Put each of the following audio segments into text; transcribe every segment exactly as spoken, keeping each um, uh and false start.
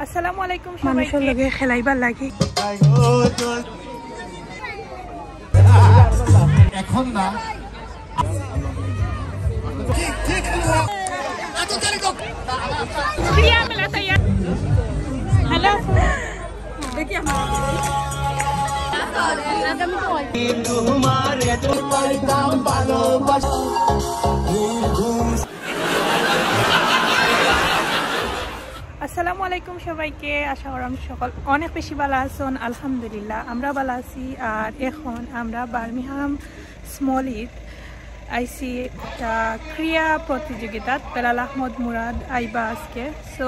আসসালামু আলাইকুম মানুষের সবাইকে। লগে খেলাইবার লাগি। এখন না। প্রিয়া মেলা তৈয়ার। হ্যালো। দেখি আমার তোমারে তো পাইতাম ভালোবাসা। আসসালামু আলাইকুম সবাইকে, আশা করাম সকল অনেক বেশি ভালা আছইন। আলহামদুলিল্লাহ, আমরা ভালা আছি। আর এখন আমরা বার্মিংহাম স্মলিত আইছি একটা ক্রীড়া প্রতিযোগিতাত। বেলাল আহমদ মুরাদ আইবা আজকে। সো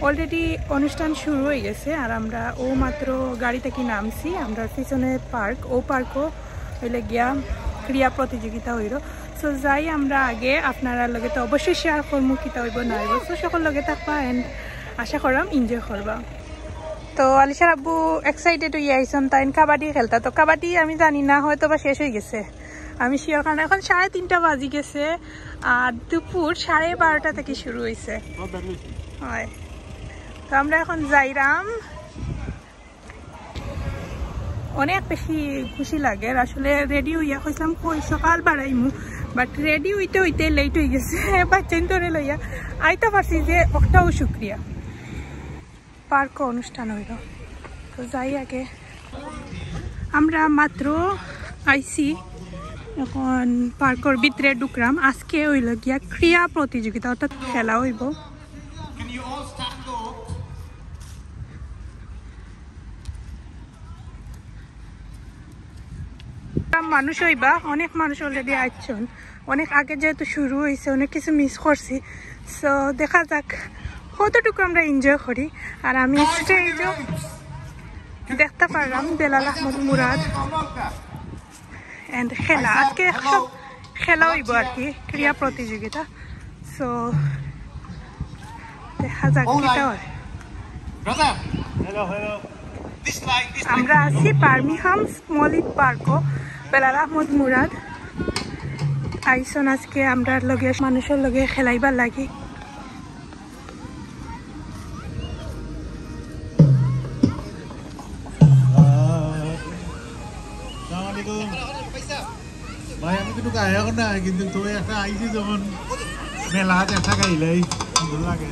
অলরেডি অনুষ্ঠান শুরু অই গেছে, আর আমরা অউ মাত্র গাড়ি থাকি নামছি। আমরার পিছনে পার্ক, অউ পার্কও অইলে গিয়া ক্রীড়া প্রতিযোগিতা অইলো। সো যাই আমরা আগে, আপনারার লগে তো অবশ্যই শেয়ার করমু কিতা অইবো না অইবো। সো সকল লগে থাকবা and আশা করাম এনজয় করবা। তো আলিশার আব্বু এক্সাইটেড অইয়া আইছইন, তাইন কাবাডি খেলতা। তো কাবাডি আমি জানি না, হয়তো বা শেষ অই গেছে, আমি শিওর, কারণ এখন সাড়ে তিনটা বাজি গেছে আর দুপুর সাড়ে বারোটা থাকি শুরু অইছে। অয়, তো আমরা এখন যাইরাম। অনেক বেশি খুশি লাগের। আসলে রেডি অইয়া কইছলাম কই সকাল বারাইমু, বাট রেডি অইতে অইতে লেট অই গেছে। বাচ্চাইন্তরে লইয়া আইতা পারছি যে অকটাউ শুক্রিয়া। পার্কো অনুষ্ঠান অইলো, তো যাই আগে। আমরা মাত্র আইছি, এখন পার্কর ভিতরে ঢুকরাম। আজকে অইলো গিয়া ক্রীড়া প্রতিযোগিতা, অর্থাৎ খেলা অইবো। মানুষ অইবা, অনেক মানুষ অলরেডি আইছইন। অনেক আগে যেহেতু শুরু অইছে, অনেক কিছু মিস করছি। সো দেখা যাক কতটুকু আমরা এনজয় করি। আর আমি স্টেজও দেখতা পাররাম বেলাল আহমদ মুরাদ and খেলা। আজকে সব খেলা অইবো আর কি, ক্রীড়া প্রতিযোগিতা। সো দেখা যাক কিতা অয়। আমরা আছি বার্মিংহাম স্মলিত পার্কো। বেলাল আহমদ মুরাদ আইছইন আজকে আমরার লগে, মানুষর লগে খেলাইবার লাগি। আসসালামু আলাইকুম। ভাই, আমি কিন্তু গায়ক না, কিন্তু তুমি একটা আইছি যখন মেলাত একটা গাইলাই, সুন্দর লাগে।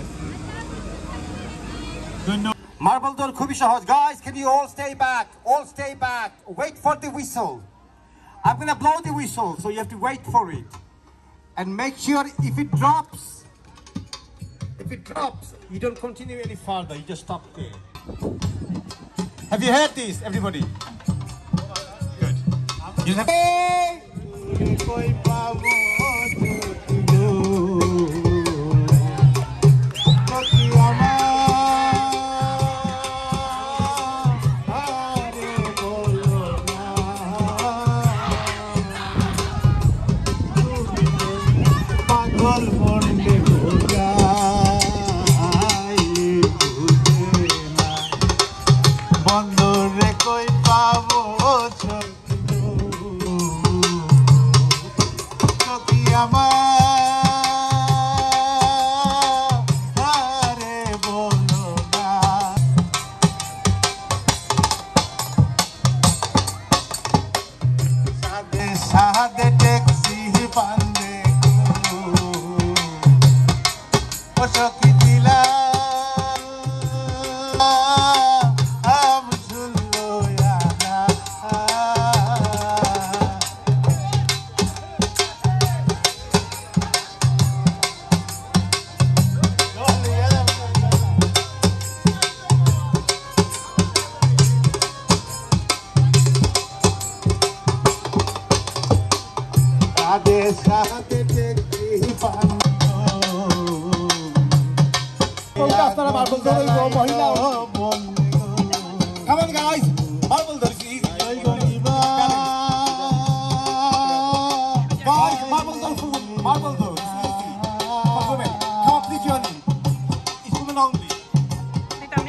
ধন্যবাদ। মার্বেল দৌড় খুবই সহজ। Guys, can you all stay back? All stay back. Wait for the whistle. I'm gonna blow the whistle, so you have to wait for it. And make sure if it drops, if it drops, you don't continue any further. You just stop there. Have you heard this, everybody? Good. You have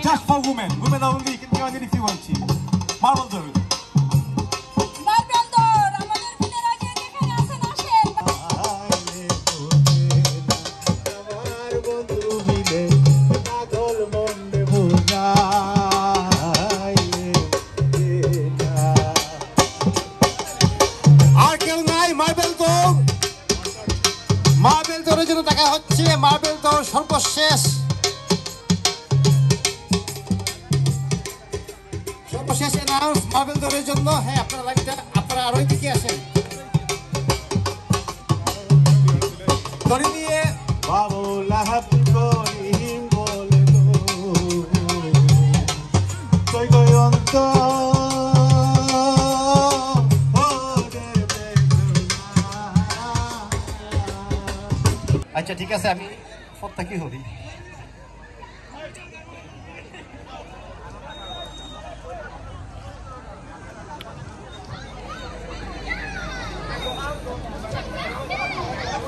Just for women. Women only. You can join in if you want to. Marble দৌড়। মার্বেল দৌড়, আমাদের বোনেরা যে যেখানে আছেন, আসেন। দলের জন্য, হ্যাঁ, আপনারা লাইনটা, আপনারা আরো এদিকে আসেন। দড়ি নিয়ে বাবুল আহাদ করিম বলে গো, জয় জয়ন্ত। আচ্ছা, ঠিক আছে, আমি ফোনটা কি করি?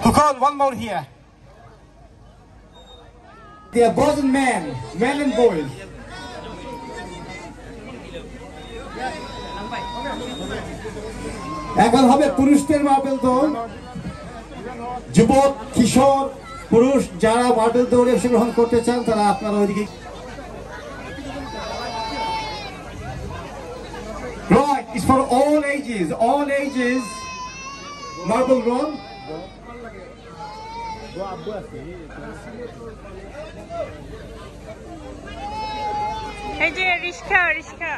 Tukon, one more here. They are both men, men and boys. এখন হবে পুরুষদের মার্বেল দৌড়। যুবক, কিশোর, পুরুষ যারা মার্বেল দৌড়ে অংশগ্রহণ করতে চান, তারা আপনারা ওইদিকে। Right, it's for all ages, all ages. Marble run. এই যে রিশকা, রিশকা।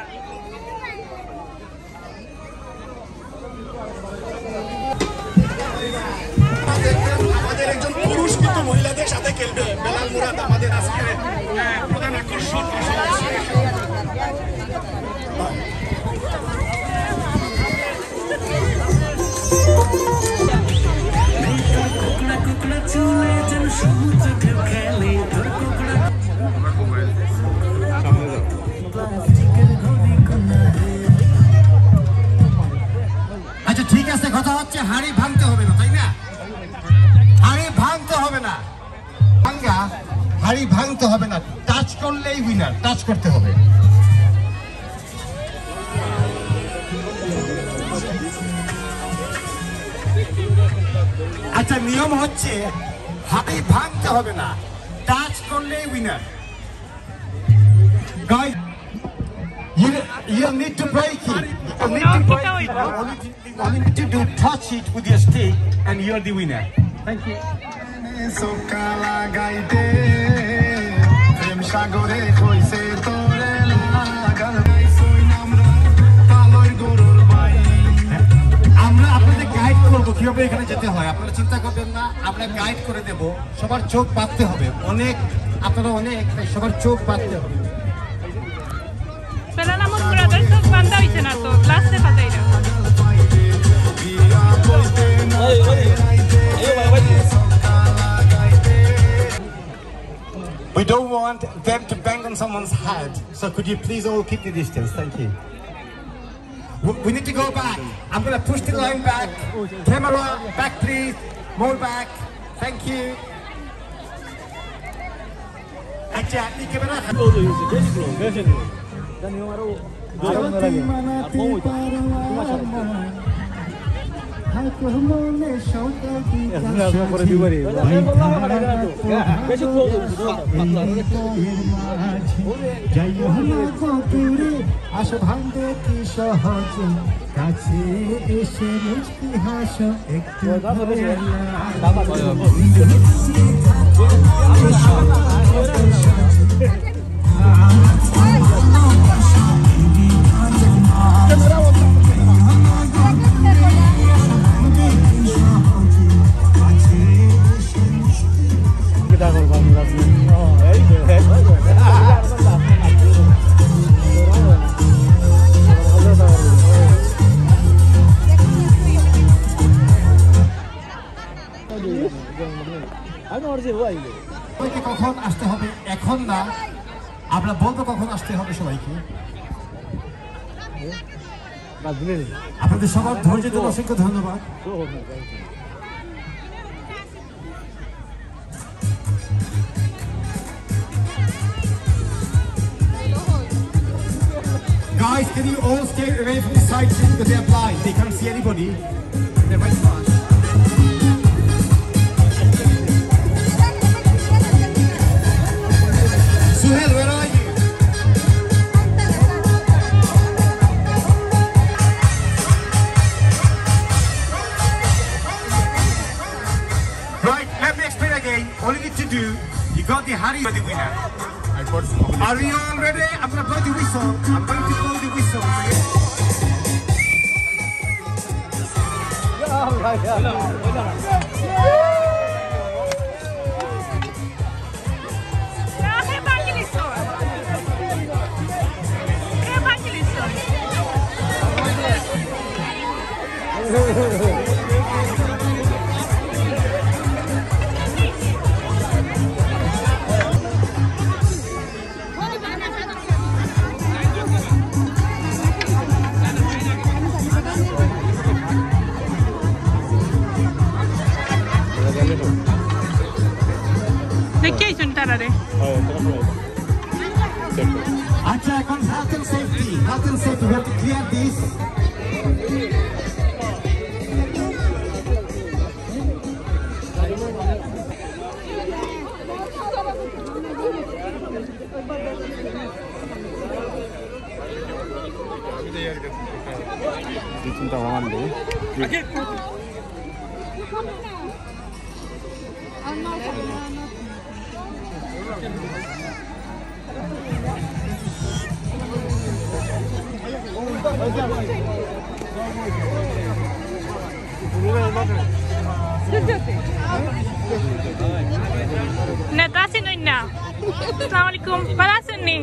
আমাদের একজন পুরুষ কিন্তু মহিলাদের সাথে খেলবে। বেলাল মুরাদ আমাদের আজকে, আহ, প্রধান আকর্ষণ। আচ্ছা, ঠিক আছে, কথা হচ্ছে হাড়ি ভাঙতে হবে না, তাই না? হাড়ি ভাঙতে হবে না। ভাঙ্গা, হাড়ি ভাঙতে হবে না, টাচ করলেই উইনার, টাচ করতে হবে। আচ্ছা, নিয়ম হচ্ছে হাড়ি ভাঙতে হবে না, টাচ করলেই winner. Guys, you, you need to break it. You need to break it. Only, only need to do touch it with your stick and you're the winner. Thank you. আমরা আপনাদের গাইড করবো কিভাবে এখানে যেতে হয়, আপনারা চিন্তা করবেন না, আমরা গাইড করে দেব। সবার চোখ বাঁধতে হবে, অনেক, আপনারা অনেক, তাই সবার চোখ বাঁধতে হবে। বেলাল আহমদ মুরাদের চোখ বান্ধা হইছে না তো, গ্লাস দেখা যায় না। We don't want them to bang on someone's head, so could you please all keep the distance? Thank you. We, we need to go back. I'm gonna push the line back. Camera, back please. More back. Thank you. আচ্ছা, আপনি ক্যামেরা। আসো ভাঙবে কি সহজে, কাছে এসে মুচকি হাসো একটু। আমি আমার যে ভাই। সবাইকে কখন আসতে হবে? এখন না, আমরা বলবো কখন আসতে হবে সবাইকে। আপনাদের সবার ধৈর্যের জন্য অসংখ্য ধন্যবাদ। Guys, can you all stay away from the side seat because they're blind, they can't see anybody. They're very fast. Suhel, where are you? Right, let me explain again. All you need to do, you got the Hari, you're the winner. Are we all ready? I'm gonna blow the whistle. I'm going to blow the whistle. দেখিয়েছেন তারারে। আচ্ছা, এখন health and safety, health and safety, we have to clear this. নেতা আছেন না? আসসালামু আলাইকুম, ভালা আছেন নি?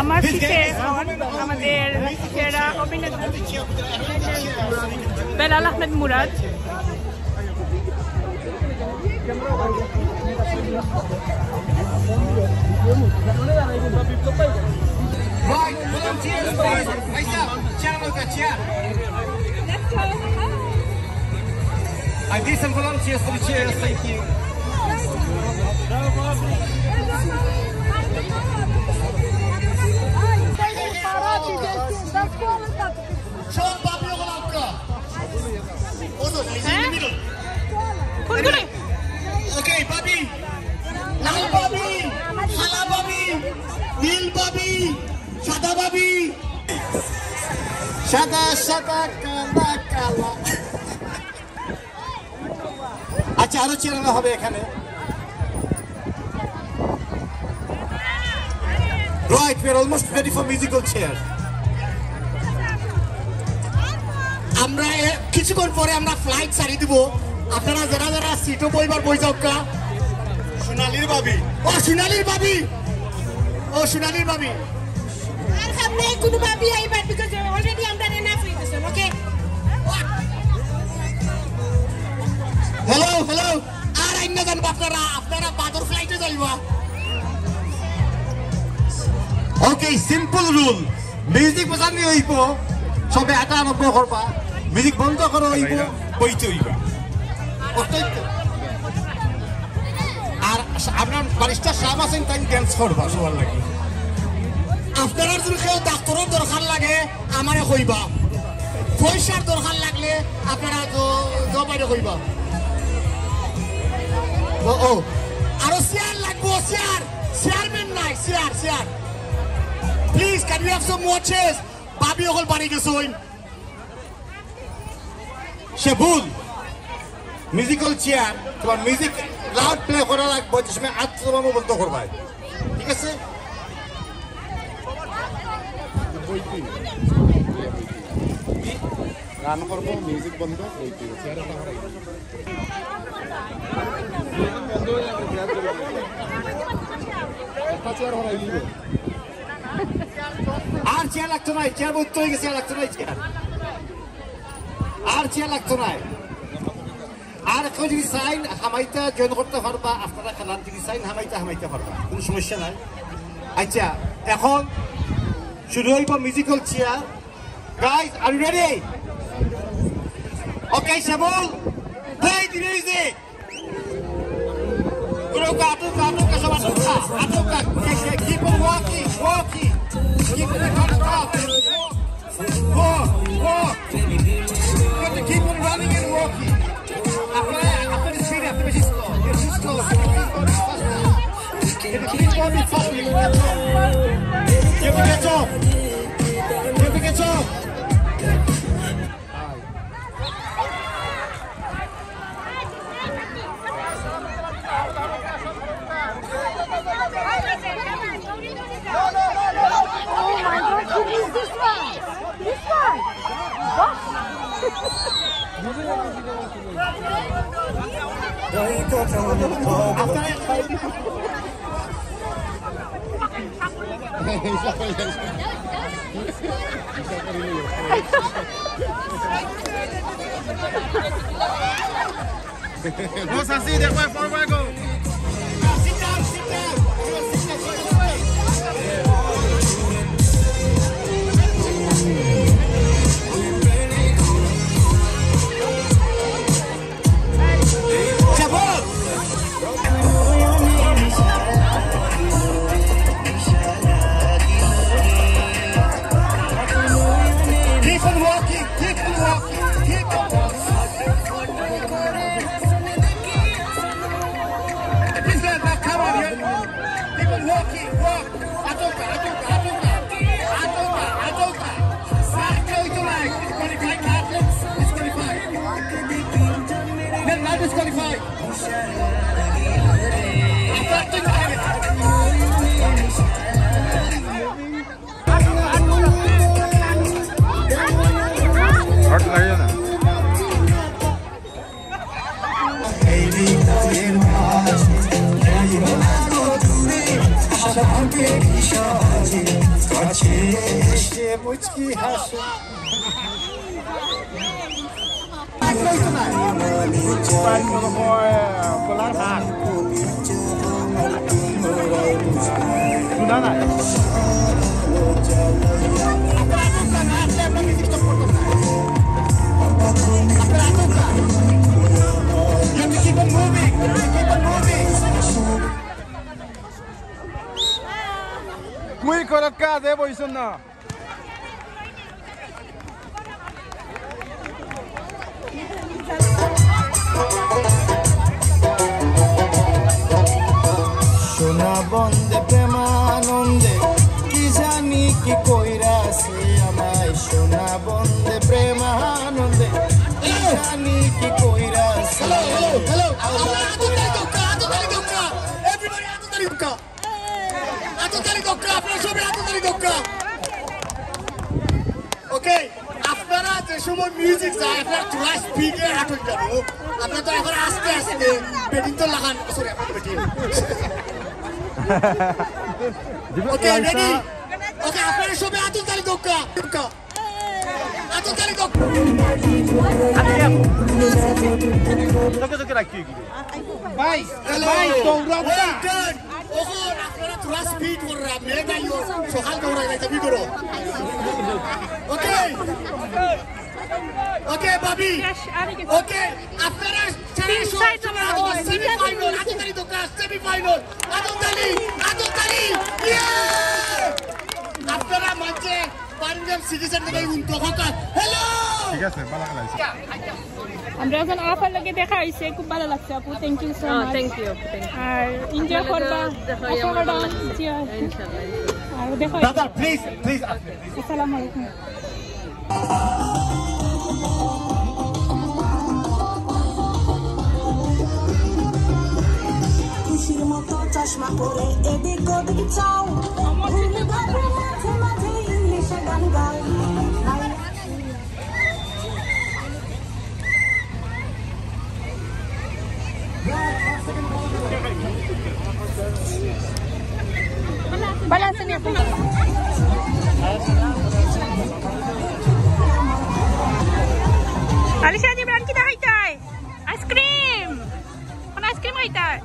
আমার শেষে এখন আমাদের সেরা অভিনেতা বেলাল আহমেদ Murad. Right, volunteers, please. Raise up. Chair, look at chair. I need some volunteers for the chairs, thank you. John Babio Golamka. Also, he's in the middle. কোন কোন? Okay, ভাবি। লাল ভাবি, কালা ভাবি, নীল ভাবি, সাদা ভাবি। সাদা সাদা, কালা কালা। আচ্ছা, আরো চেয়ার আনা হবে এখানে। Right, we are almost ready for musical chair. আমরা এ-, কিছুক্ষণ পরে আমরা ফ্লাইট ছাড়ি দিব। আপনারা যারা যারা সিটও বইবার বই যাউক্কা। সোনালির ভাবি। ও সোনালির ভাবি। ও সোনালির ভাবি। আর সামনে কোনো ভাবি আইবার, because already আমরা enough হয়ে গেছে, okay? Hello, hello. আর আইন না জানবো আপনারা, আপনারা বাদর ফ্লাইটে যাইবা। Okay, simple rule. Music Bajani হইব, সবে আটা আরম্ভ করবা। মিউজিক বন্ধ করা হইব, বইতে হইবা। অতএব তো। আর আমরা ব্যারিস্টার শাহ মাসুম তাই ড্যান্স করবা সবার লাগি। আপনারা যদি কেউ ডাক্তারর দরকার লাগে, আমারে কইবা। পয়সার দরকার লাগলে আপনারা জ-, জবাইরে কইবা। ও, ও। আরো চেয়ার লাগবো, চেয়ার। চেয়ারম্যান নাই, chair, chair. Please, can we have some more chairs? ভাবি অকল বাড়ি গেছইন। সে ভুল। মিউজিক্যাল চেয়ার, তোমার মিউজিক লাউড প্লে করা লাগবে, যে সময় আত্মজমানো বন্ধ করবায়। ঠিক আছে? গান করবো, মিউজিক বন্ধ, বইতে। চেয়ার একটা হরাই দিবে। একটা চেয়ার হরাই দিবে। আর চেয়ার লাগতো নাই, চেয়ার বন্ধ হয়ে গেছে, আর লাগতো নাই চেয়ার। আর চেয়ার লাগতো নাই। আর কেউ যদি চাইন হামাইতা জয়েন করতে পারবা, আপনারা খেলার যদি চাইন হামাইতা, হামাইতে পারবা, কোনো সমস্যা নাই। আচ্ছা, এখন শুরু হইব musical chair. Guys, are you ready? Okay, Shabul, play the music. Atuk ka, atuk ka, atuk ka, shabab, atuk ka, atuk ka. Keep on walking, walking. Keep on walking. Walk, walk. You have to keep on running and walking. Apply, apply the speed, apply the slow. You're too slow. You have to keep on faster. You have to keep on faster. You have to catch up. You have to catch up. You have to catch up. This one. This one. Vamos así, después por luego. Keep on walking, keep on walking, keep on walking. Please, guys, now come on here. Keep on walking, walk. Atunga, atunga, atunga. Atunga, atunga. Disqualify, disqualify. Disqualify. Muy colocada, Evo y Zona. সোনা বন্দে প্রেমানন্দে, কি জানি কি কইরাছে আমায়। সোনা বন্দে প্রেমানন্দে, কি জানি কি কইরাছে। Hello, hello, hello. আততালি দক্কা, আততালি দক্কা। Everybody আততালি দক্কা। আততালি দক্কা, আপনারা সবাই আততালি দক্কা। Okay, আপনারা যে সময় music যায়, আপনারা থুড়া speed এ হাঁটুন যাবো। আপনারা তো এখন আস্তে আস্তে, বেটিন তো লাগান, sorry, আপনার বেটিন। Okay, ready? Okay, আপনারা সবাই আততালি দক্কা। আততালি দক্কা। চোখে চোখে রাখি। ভাই, hello। ভাই, দৌড়াও না। Well done। ওহো, আপনারা থুড়া speed কররা, মেয়ে নাই ও, সকাল দৌড়াই নাই, তুমি করো। Okay। Okay, ভাবি। Okay, আপনারা তিন side আপনারা semi final, আততালি দক্কা, semi final। আততালি, আততালি। Yeah! আপনারা মাঝে বার্মিংহাম সিটি সেন্টারে উনতো হকা। Hello! ঠিক আছে, ভালো খেলাইছে। আমরা এখন আপার লগে দেখা হইছে, খুব ভালো লাগছে আপু, thank you so much। Thank you, thank you। আর enjoy করবা, আশা করি। ইনশাআল্লাহ। আর দেখা হইছে। দাদা, please, please, আসসালামু আলাইকুম। খুশির মতো চশমা পরে এদিক ওদিক চাও, ঘুম ঘামে মাঝে মাঝে ইংলিশে গান গাও। আলিশা জিবরান কিতা খাইতায়? Ice cream। কোন ice cream খাইতায়?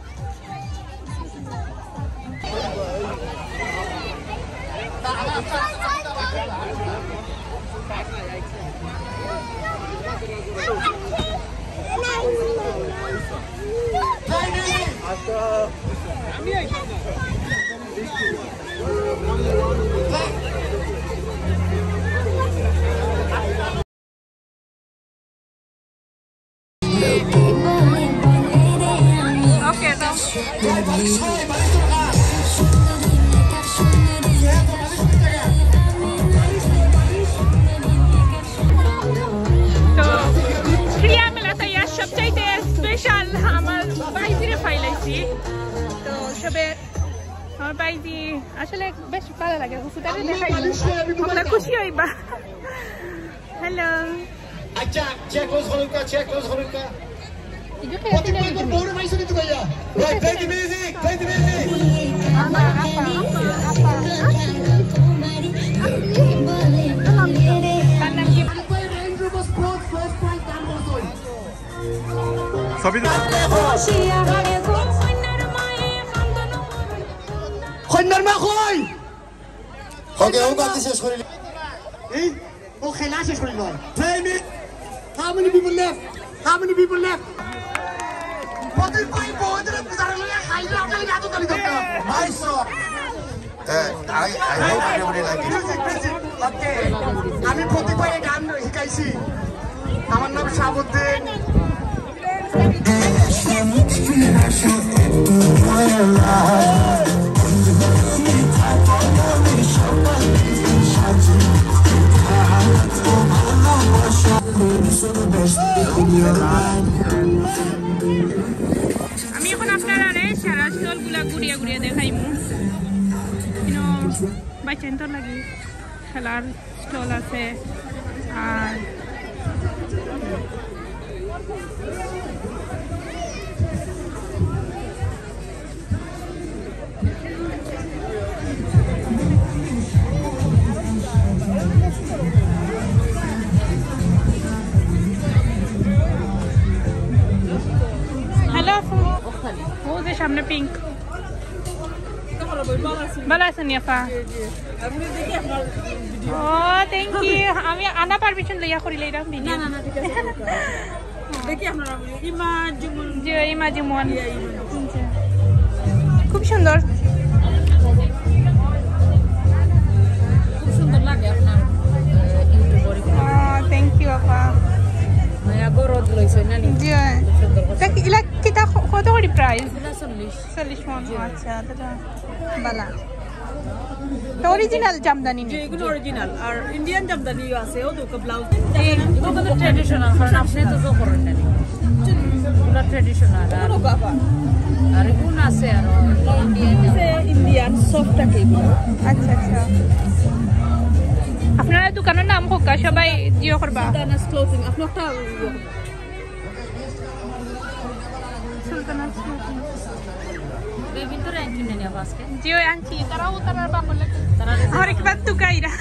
Okay, তো তো প্রিয়া মেলাতে ইয়ার সবচাইতে special আমার ভাইজিরে পাইলাইছি। তো সবে আমার ভাইজি, আসলে বেশ ভালা লাগে। হুজুরটারে দেখাই। আমরা খুশি হইবা। হ্যালো। আচ্ছা, চেক ক্লোজ করুন কা, চেক ক্লোজ করুন কা। প্রদীপ ভাই, তোর বউরে পাইছো নি তুই ভাইয়া? Right, play the music, play the music. ছবি তো কইন্যার মা কই? ওকে, ও বাতি শেষ করিল। এই, ও খেলা শেষ করিল। Play me. How many people left? How many people left? প্রদীপ ভাই, বউদের পূজার লগে খাইলে আপনি রাত তালি করতে। Nice one. Uh, I, I hope everybody like it. Music, music. Okay. আমি প্রদীপ ভাইরে গান শিখাইছি। আমার নাম শাহাবুদ্দিন। আমি এখন আপনারারে সারা স্টলগুলা ঘুরিয়া ঘুরিয়া দেখাইমু। ইনো বাচ্চাইন্তর লাগি খেলার স্টল আছে। আর হ্যালো আপু। ও যে সামনে পিঙ্ক। ভালা আছইন নি আপা? ও, thank you। আমি আনা পারমিশন লইয়া করিলাইরাম ভিডিও। না, না, না, ঠিক আছে। দেখি আপনারা, ইমা জুমন। জি, ইমা জুমন। ইয়া, ইমা জুমন। জি। খুব সুন্দর। খুব সুন্দর লাগে আপনার, আহ, ইউটিউবর। ও, thank you আপা। নয়া গরদ লইছে না নি? জি। খুব সুন্দর করছে। তা কি, ইলা কিতা ক-, কত করি প্রাইস? ইলা চল্লিশ। চল্লিশ মন, জি। আচ্ছা, তো ভালা। তো অরিজিনাল জামদানি নি? জি, এগুলো অরিজিনাল। আর ইন্ডিয়ান জামদানিও আছে, ও দুটো ব্লাউজ। জি। এগুলো কিন্তু ট্র্যাডিশনাল, কারণ আপনি তো, তো করেন না। এগুলো ট্র্যাডিশনাল। আর, আর এগুলো আছে আরো, ইন্ডিয়ান। ইন্ডিয়ান সফট থাকে এগুলো। আচ্ছা, আচ্ছা। আপনারা দোকানের নাম হোক, সবাই জিও করবা। দানাস ক্লোথিং, আপনি একটা ইয়ে করবেন। সুলতানা সুলতানা। বেবিন তো র্যাঙ্ক কিনে নেব আজকে। জি, ওই আনছি। তারাও তারার বাপর লাগে। তারা আমার একবার তুকাইরা।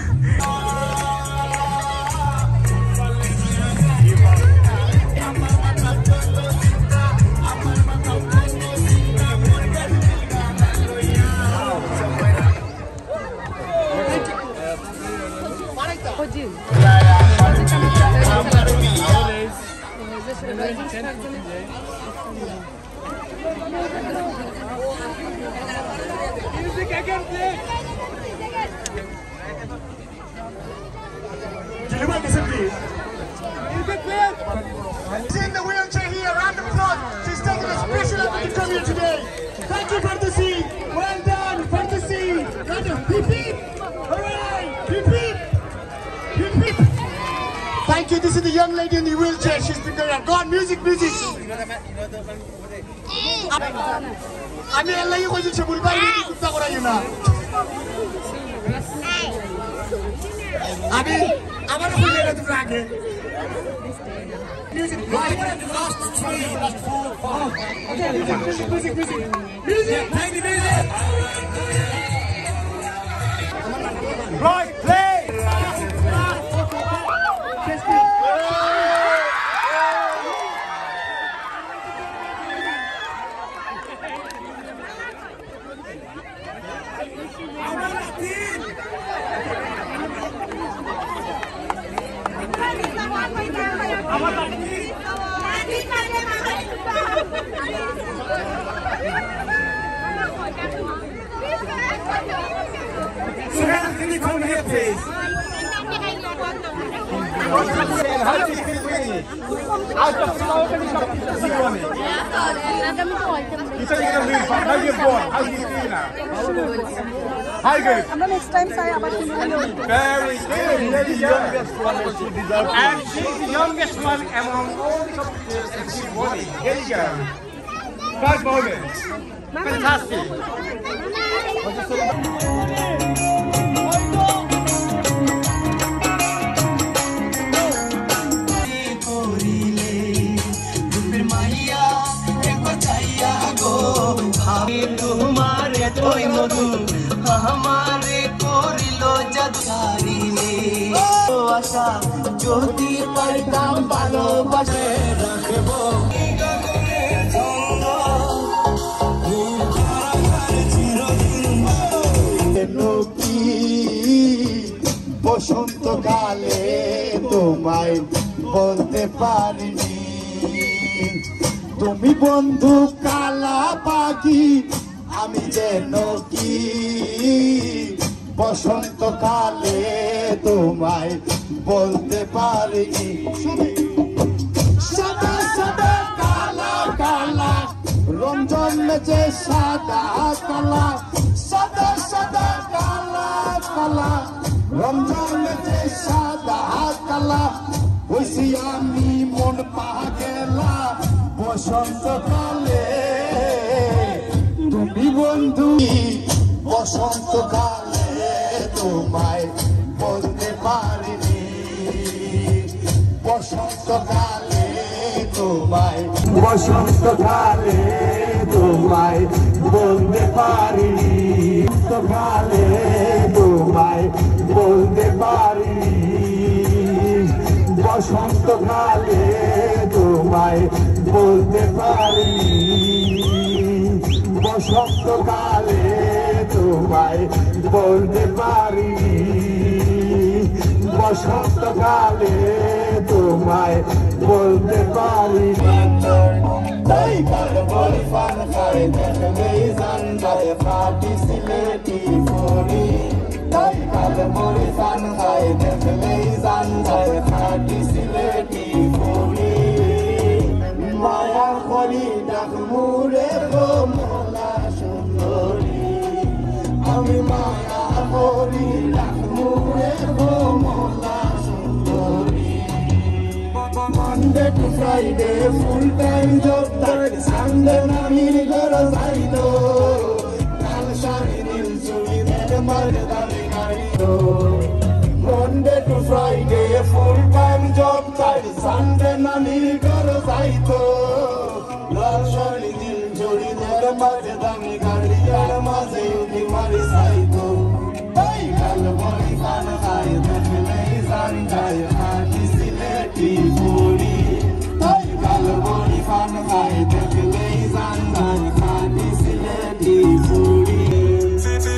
She's in the wheelchair here, round of applause. She's taking a special effort to come here today. Thank you, Fantasy. Well done, Fantasy. Fantasy. Hip, hip. Hooray. Hip, hip. Hip, hip. Thank you. This is the young lady in the wheelchair. She's been going, go on, music, music. আমি এর লাগি কইছি, সে ভুলবার কুত্তা করাইও না। আমি আবার কইলে না তোমরা আগে। Music, music, music, music, music, music, music, music, music, play the music. Right, play. Suhail, can you come here, please? How do you feel winning? Hi, guys. আমরা নেক্সট টাইম চাই আবার। Very good. You're the youngest one. And she's the youngest one among all the competitors, and she won it. There you go. Five moments. বসন্তকালে তোমায় বলতে পারিনি, তুমি বন্ধু কালা পাখি, আমি যেন কি বসন্তকালে তোমায় বলতে পারিনি। সাদা সাদা কালা কালা রমজান মেচে সাদা কালা, সাদা সাদা কালা কালা রমজান মেচে সাদা কালা। হইছি আমি মন পাগেলা বসন্তকালে, তুমি বন্ধু বসন্তকালে তোমায় বলতে পারিনি, বসন্তকালে তোমায়, বসন্তকালে তোমায় বলতে পারিনি, বসন্তকালে তোমায় বলতে পারিনি, বসন্তকালে তোমায় বলতে পারিনি, বসন্তকালে তোমায় বলতে পারিনি, বসন্তকালে তোমায় বলতে পারিনি। তাই কাল বলি পান খাই দেখলেই জান যায় খাঁটি সিলেটি ফুরি। তাই কাল বলি পান খাই দেখলেই জান যায় খাঁটি সিলেটি ফুরি। মায়া করি ডাক মুরে কমলা সুন্দরী, আমি মায়া করি ডাক মুরে কমলা সুন্দরী। Monday to Friday full time job, তাই Sunday নানির ঘর যাইতো। লাল শাড়ি নীল চুড়িদার মাঝে দামি গাড়ি তো। Monday to Friday full time job, তাই Sunday নানির ঘর যাইতো। লাল শাড়ি নীল চুড়িদার মাঝে দামি গাড়ি, আর মাঝে উঠি মারি যাইতো। তাই কাল বলি পান খাই দেখলেই জান যায় খাঁটি সিলেটি ফুরি। তাই কাল বলি পান খাই দেখলেই জান যায় খাঁটি সিলেটি ফুরি।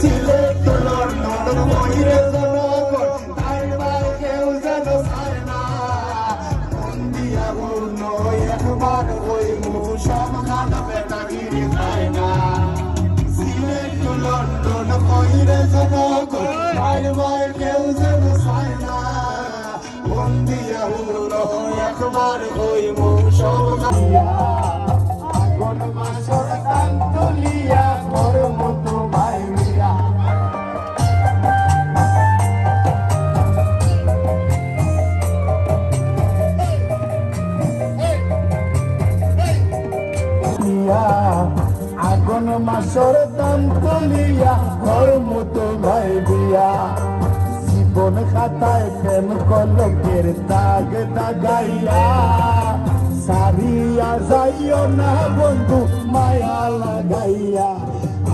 সিলেট to লন্ডন বইরে জনগণ, তাই বাই কেউ যেন চায় না। মন দিয়া হুনো একবার ওই মুসলমান বেটাগিরি খায় না। সিলেট to লন্ডন কইরে জনগণ, তাই বাই কেউ যেন চায় না। মন দিয়া হুনো একবার ওই মুসলমান। আগুন মাসর তান তুলিয়া করমু তোমায় বিয়া। আগুন মাসর তান তুলিয়া করমু তোমায় বিয়া। জীবন খাতায় প্রেম কলকের দাগ দাগাইয়া। সারিয়া যাইও না বন্ধু মায়া লাগাইয়া।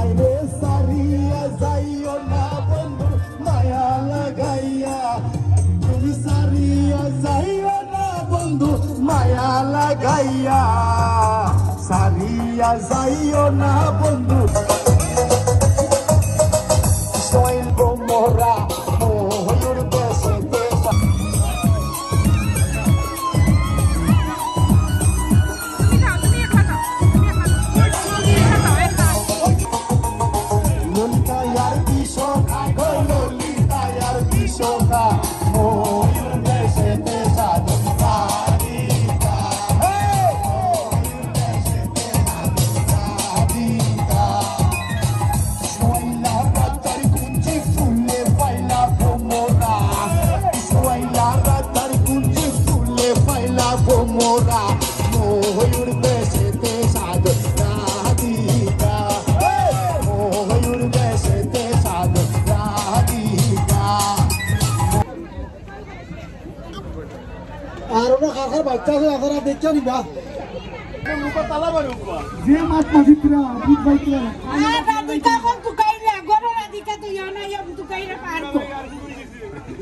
আরে সারিয়া যাইও না বন্ধু মায়া লাগাইয়া। তুমি সারিয়া যাইও না বন্ধু মায়া লাগাইয়া। সারিয়া যাইও না বন্ধু। সইল মোরা ময়ূর দেশে দেশা। ললিতা আর বিশাখা গো, ললিতা আর বিশাখা, ময়ূর বেশেতে সাধু সাধিকা। হে! ময়ূর বেশেতে সাধু সাধিকা। শৈলা রাজার কুঞ্চি ফুলে পাই আসার বাচ্চা আছে, আসার আর দেখছো নি বা? যে মাছ মাছি পুরা, দুধ ভাই পুরা। আর রাধিকা কোন তুকাইরা, গরু রাধিকা তো ইয়া না, ইয়া তুকাইরা পারবো।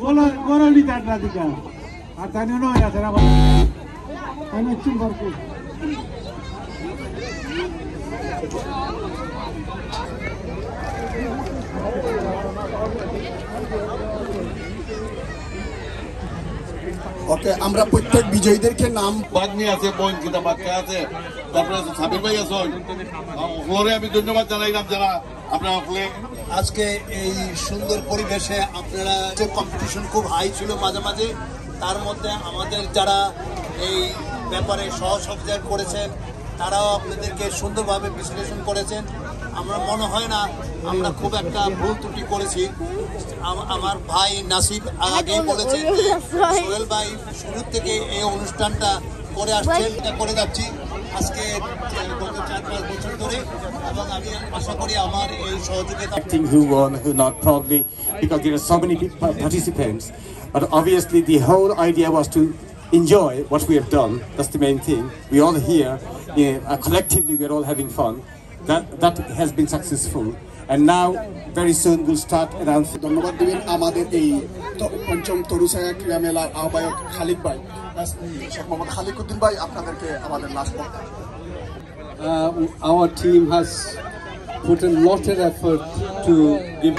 গরু, গরু নি তার রাধিকা। আর তাই নয়, আসার আবার। আমি একটু বার করি। ওকে, আমরা প্রত্যেক বিজয়ীদেরকে নাম বাগনি আছে, বোন কিতা বাচ্চা আছে, তারপরে আছে সাবির ভাই আছে, ওগুলোরে আমি ধন্যবাদ জানাইলাম যারা আপনারা হকলে আজকে এই সুন্দর পরিবেশে আপনারা যে কম্পিটিশন খুব হাই ছিল মাঝে মাঝে, তার মধ্যে আমাদের যারা এই ব্যাপারে সহযোগিতা করেছেন, তারাও আপনাদেরকে সুন্দরভাবে বিশ্লেষণ করেছেন। আমরা মনে হয় না আমরা খুব একটা ভুল ত্রুটি করেছি। আম-, আমার ভাই নাসিব আগেই বলেছেন যে সোহেল ভাই শুরু থেকে এই অনুষ্ঠানটা করে আসছেন, এটা করে যাচ্ছি আজকে, আহ, গত চার পাঁচ বছর ধরে, এবং আমি আশা করি আমার এই সহযোগিতা Acting who won, who not, probably because there are so many people, participants. But obviously, the whole idea was to enjoy what we have done. That's the main thing. We all here, yeah, uh, collectively, we're all having fun. That that has been successful. And now, very soon, we'll start announcing. ধন্যবাদ দিবেন আমাদের এই ত-, পঞ্চম তরুছায়া ক্রীড়া মেলার আহ্বায়ক খালিদ ভাই। Yes, শেখ মোহাম্মদ খালিকুদ্দিন ভাই, আপনাদেরকে আমাদের লাস্ট বক্তা। Uh, our team has put a lot of effort to give.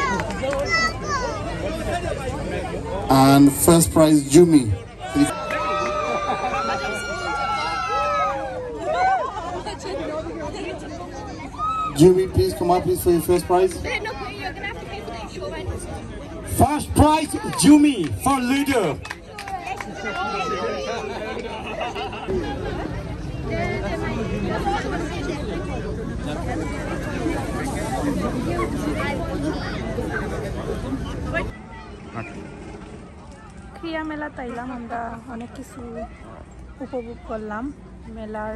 And first prize, Jumi. Jumi, please come up, please, for your first prize. First prize, Jumi for leader. ক্রীড়া মেলাত আইলাম, আমরা অনেক কিছু উপভোগ করলাম। মেলার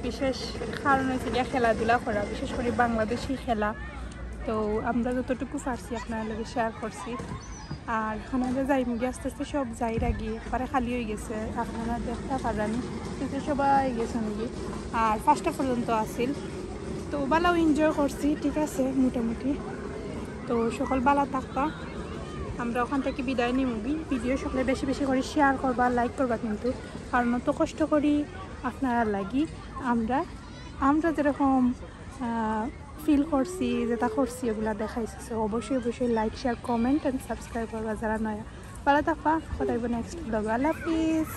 বিশেষ কারণ হইছে গিয়া খেলাধুলা করা, বিশেষ করে বাংলাদেশি খেলা। তো আমরা যতটুকু পারছি আপনার লগে শেয়ার করছি। আর খানাতে যাইমু গিয়া আস্তে আস্তে সব যাইরাগি, একবারে খালি হয়ে গেছে, আপনারা দেখতা পাররানি, কিন্তু সবাই গেছে নাকি। আর পাঁচটা পর্যন্ত আছিল, তো ভালাউ এনজয় করছি, ঠিক আছে মোটামুটি। তো সকল ভালা থাকবা, আমরা ওখান থেকে বিদায় নিমুগি। ভিডিও সকলে বেশি বেশি করে শেয়ার করবা, লাইক করবা কিন্তু, কারণ অত কষ্ট করি আপনারা লাগি। আমরা, আমরা যেরকম ফিল করছি, যেটা করছি, ওগুলা দেখাইছি। So অবশ্যই অবশ্যই like, share, comment and subscribe করবা যারা নয়া। ভালা থাকবা, কথা হইব নেক্সট ব্লগ। আল্লাহ হাফিজ।